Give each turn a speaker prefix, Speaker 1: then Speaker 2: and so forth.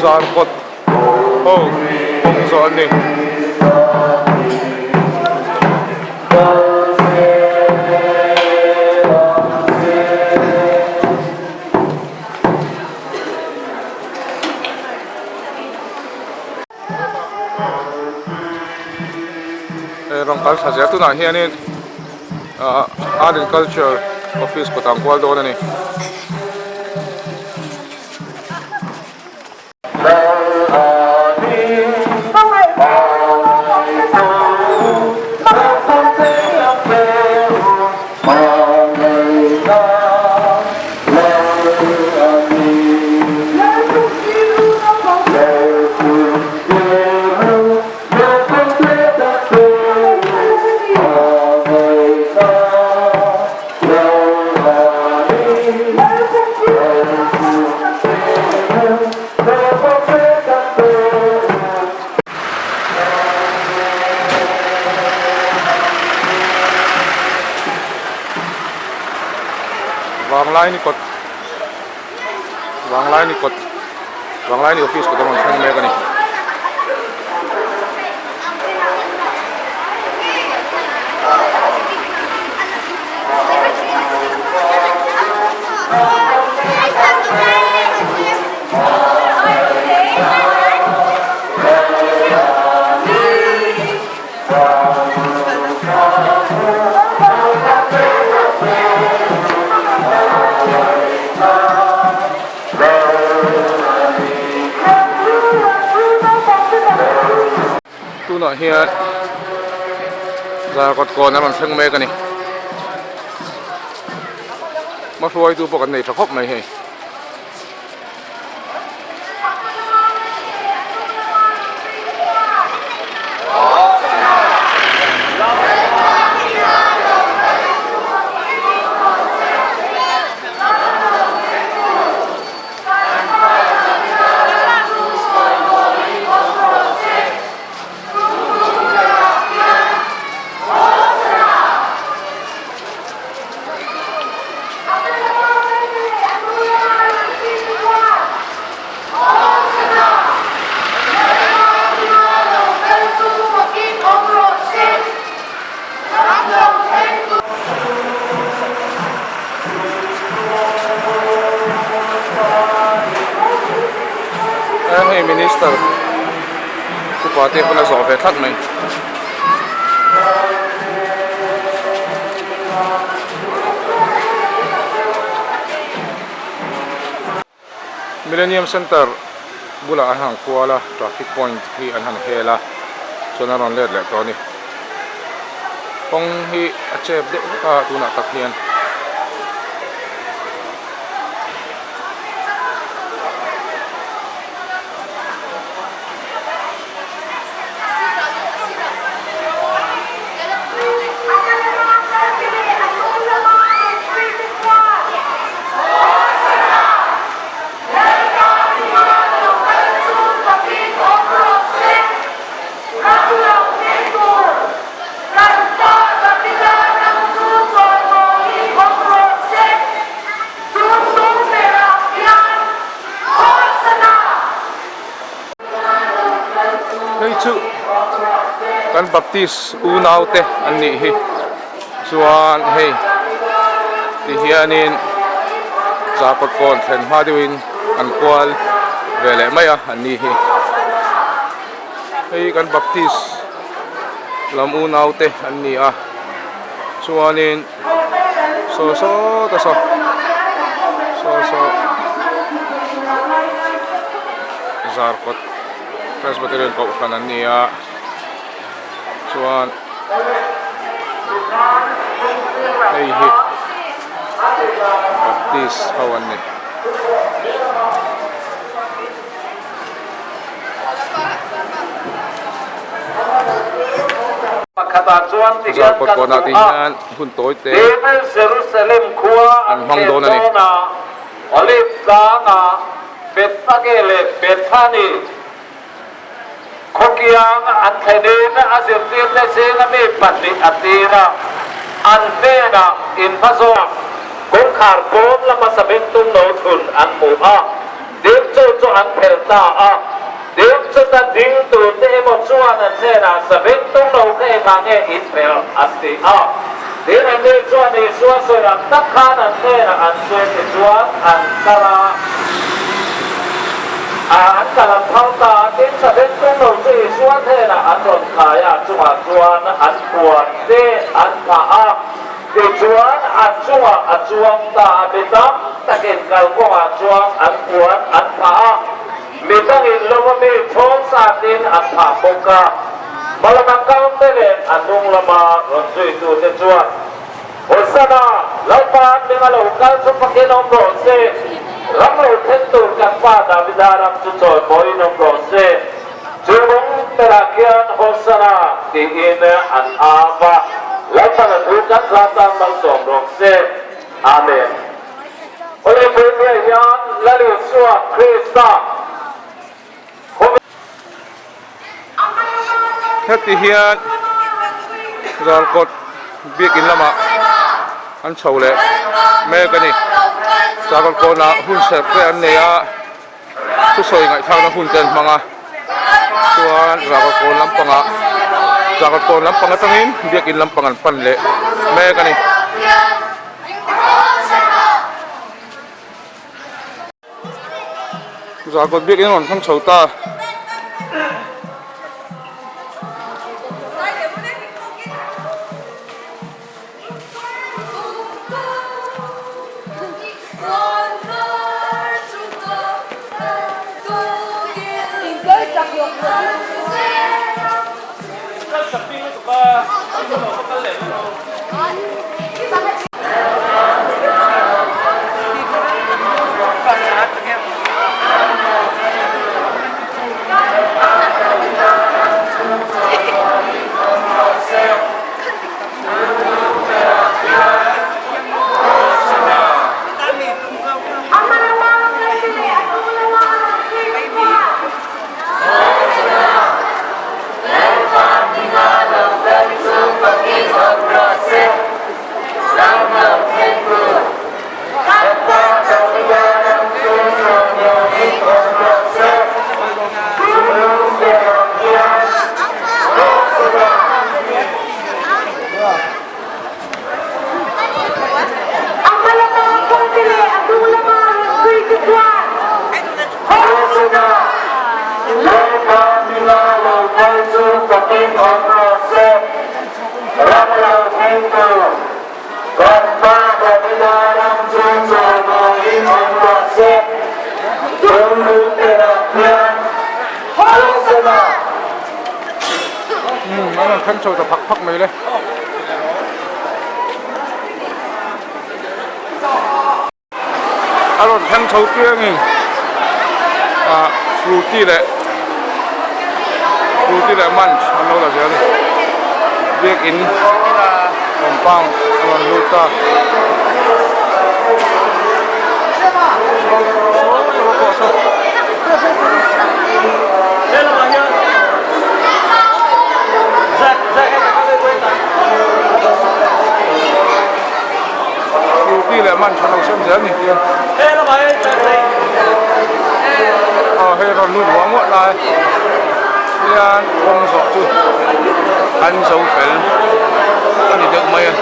Speaker 1: Zarkawt ho kawng zawh an ni. Rawn kal thla zel tunah hianin ah art and culture office kawt ah an kual dawn a ni. Vanglaini kawt Vanglaini kawt Vanglaini office kawt a rawn thleng mek a ni. Tunah hian Zarkawt kawn a rawn thleng mek a ni. Hmahruaitu pawh kan nei tha khawp mai hei. Hei minister upa te pawn a zawh ve tlat mai. Millennium Center bulah an han kual a, traffic point hi an han hel a, chuan a rawn let leh tawh a ni. Kawng hi a chep deuh vek a tunah tak hian. Hei chu kan baptist unau te an nih hi chuan hei ti hianin zarkawt kawn thlen hma deuhin an kual ve leh mai a an ni hi hei kan baptist lam unau te an ni a chuanin. Saw saw ta saw saw saw Zarkawt Presbyterian kohhran an ni a chuan hei hi Baptist ho an ni. Zarkawt kawnah te hian hun tawi te an hmang dawn a ni.
Speaker 2: an phelh ta a. Tin, chuta ding turte emaw chuan an hnenah, Sabengtung lo kha engah nge in phelh? an ti a. Tin, anni chuan Isua sawi ang tak khan an hnenah an sawi tichuan an kal a, an kal an phal ta a. Tin, Sabengtung lo chu Isua hnenah an rawn khai a, chungah chuan an puan te an phah a. Tichuan, a chungah a chuang ta a, mi tam takin kalkawngah chuan an puan an phah a, mi dangin lova mi chhawng satin an phah bawk a. Hmalama kalte leh a hnung lama rawn zuitute chuan, Hosana, Lalpa hminga lo kal chu fakin awm rawh se, ram lo thlen tur kan pa Davida ram chu chawimawiin awm rawh se. Chu rawng berah khian Hosana tiin an au va, Lalpana thu kan za tan malsawm rawh se. Amen. Awle Puipuia hian Lal Isua Krista khawvel.
Speaker 1: Heti hian Zarkawt biakin lamah an chho leh mek a ni. Zarkawt kawnah hun serh te an nei a. Thusawi ngaihthlakna hun te an hmang a, chuan Ragakawn lampangah Ragakawn lampang atangin biakin lampang an pan leh mek a ni. Zarkawt biakin a rawn thleng chho ta. Umm an rawn thleng chho ta phak phak mai le. A rawn thleng chho piangin ah frooti leh frooti leh munch an lo la zel a ni. Biakin compound a rawn lut ta. Frooti leh munch an lo sem zel a ni tia. Aw hei rawn lut ruah muah lai hian kawng zawh chu an zo fel a ni deuh mai a.